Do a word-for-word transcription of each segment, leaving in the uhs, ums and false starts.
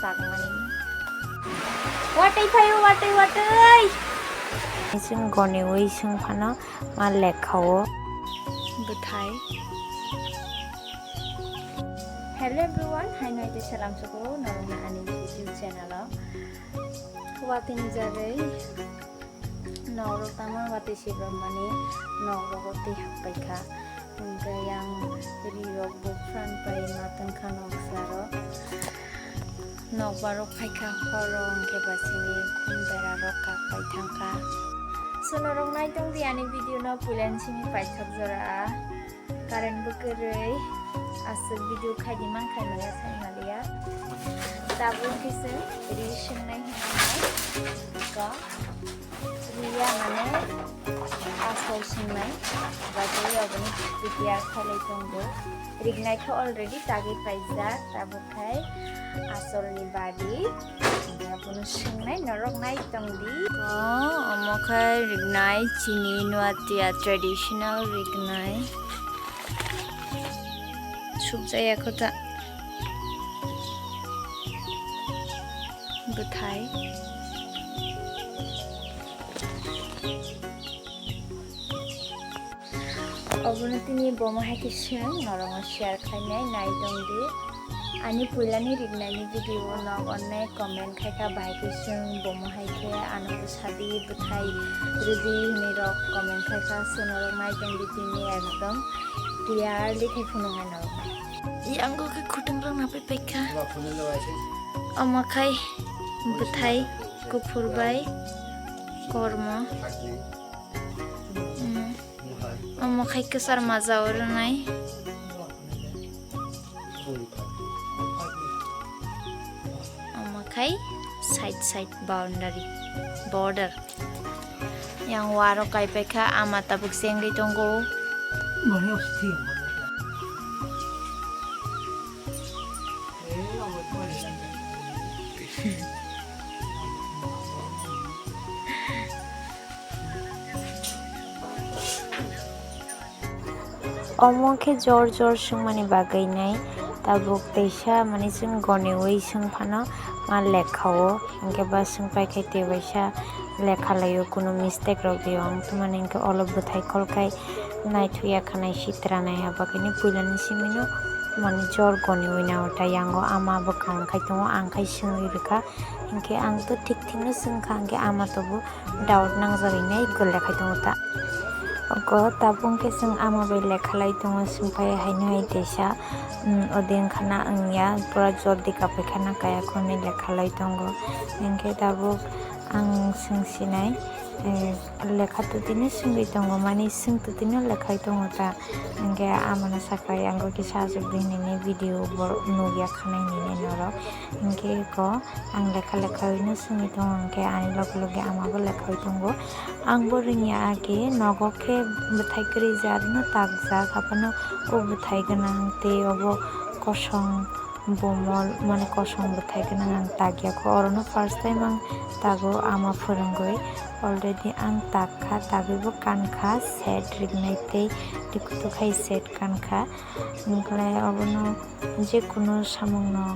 Tagmani. Watwi phaio, watwi, watwi. Chwng goniwi swng phano ma lekha-o. Bwthai. Hello everyone, hai nai tei salam suku norokno ani YouTube channel-o. Watwini jagwi nokrok tamo watwi sibamani nokrogo twi happaikha. Hwnkhe yang rirok buphang pai ma tongkha noksarok. Nokbarok phaikha horo hwnkhe basini khum berarok kak pai thangkha. Sunorok naitongdi ani video no puila simi paithak jora. Current bo kwrwi aswk video khaidi mankha maya sai maliya. Tabuk kisa ri swngnai hwnwi ko. Riya mane asol swngnai, bagwi aboni prepare khalai tongo. Rignai khe already tagwi paijak, tabuk khai asolni badi. Abono swngnai norok nai tongdi. Ko omo khai rignai chini Nuatia traditional rignai. Subjaya kho ta. Bwthai. Obono tini bomo hai khe swng norokno share khlainai nai tongdi. Ani puilani rignaini video o nok onnai comment khaikha bahai khe swng bomo hai khe ano bwsadi bwthai rwdi hinwi rok comment khaikha, so norok nai tongdi tini ekdom clearly khai phunuknai norokno. Yango khe khutang rok napai paikha. Omo khai bwthai kuphur bai kormo. Mm. Omo khai kwchar maja o rwnai. Omo khai side side boundary, border. Yang waro kaipaikha, ama tabuk chengwi tongo. Omo khe jor jor swngmani bagwi nai, tabuk teisa mani chwng goniwi swng phano ma lekha-o, hinkhe ba swng paikhe tei waisa lekha lai-o, kunu mistake rok rio wng tongmani, hinkhe olo bwthai khol khai naithuya khanai sitra nai, abo khaini puilani simino mani jor goniwi nai, o ta yango ama bwkha wng khai tongo, ang khai swngwi rwkha, hinkhe ang to thik thikno swngkha, hinkhe ama tobo doubt nangjagwi nai gole khai tongo ta. Ogo tabuk khe chwng ama bai lekha lai tongo, swngphai haino hai teisa, um, ode wngkha na wngya, pura jor di kapai khana kaya khwnwi lekha lai tongo. Hinkhe tabuk ang swngsinai, eh, lekha twtwino swngwi tongo, mani swng twtwino lekhai tongo ta. Hinkhe amano sakha, yango kisa achukdi hinwi video bo nukya khanai hinwi norok. Hinkhe ko ang lekha lekhaino swngwi tongo, hinkhe ani loge loge amabo lekhawi tongo. Angbo rwngya age, nogo khe bwthai kwrwi jarno takjak, haphano o bwthai gwnang tei obo kosong bomol, mane kosong bwthai gwnang ang takya kho. Orono first time ang tago ama phwrwngwi. Already ang takkha, tagwibo kankha, set riknai tei rikutu khai set kankha. Wngkhlai obono je kunu samungno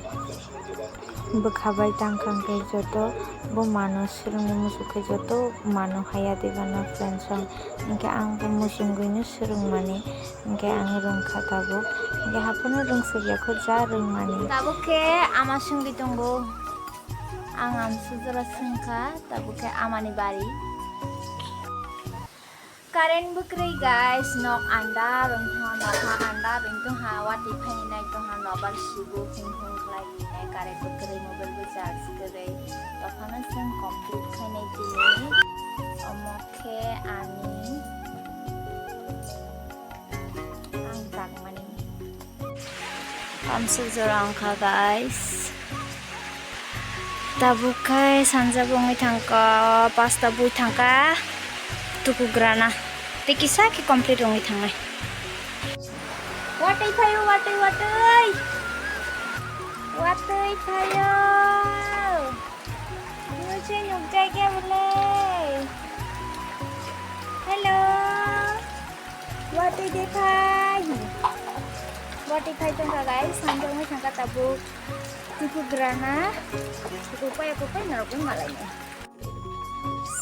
bwkha bai tangkha hwnkhe joto bo mano swrwngwi muchuk khe joto mano haya de gana friends rok. Hinkhe ang bo muchungwino swrwngmani hinkhe ang rwngkha tabuk. Hinkhe haphano rwngsukya kho ja rwngmani. Tabuk khe ama swngwi tongo. Ang amsuk jora swngkha tabuk khe amani bari. Current bo kwrwi guys, nok andar wngtha, nokha andar wngtongha, watwi phainai tongha, nobar sibo phung phung khlai hinai, current bo kwrwi, mobile bo charge kwrwi, tophano chwng complete khainai tini, omo khe ani ang tangmani. Amsuk jora wngkha guys. Tabuk khai sanja bo wngwi thangkha, pasta bui thangkha, tukugrana. Tei kisa khe complete wngwi thangnai. Watwi phaio, watwi, watwi. Watwi phaio. Muchwi nukjagya bwle. Hello. Watwi de phai. Bati khai tongkha guys, samjak wngwi thangkha tabuk tukugrana, tukupai kupai norokno malainai.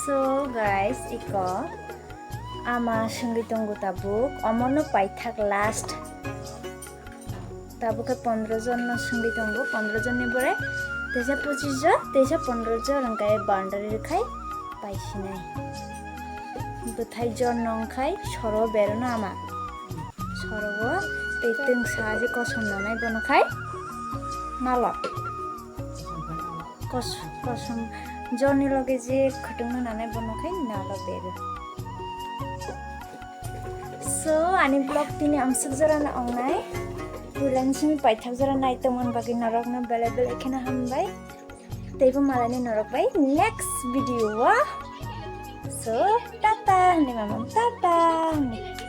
So guys, iko ama swngwi tongo tabuk, omono paithak last. Tabuk khe pondro jon no swngwi tongo, pondro jon ni bore teisa pochis jon, teisa pondro jon hwnkhe boundary rwkhai paisinai. Bwthai jon no wngkhai soro berano ama. Sorogo tei twngsa je kosom nanai bono khai nalo. Kos-, kosom joni loge je khwtwngno nanai bono khai nalo bero. So, ani vlog tini amsuk jora no ongnai. Puila ni simi paithak jora nai tongmani bagwi norokno belai belai kheno hambai. Teibo malani norok bai next video o. So, tata hwnwi mamam, tata hwnwi.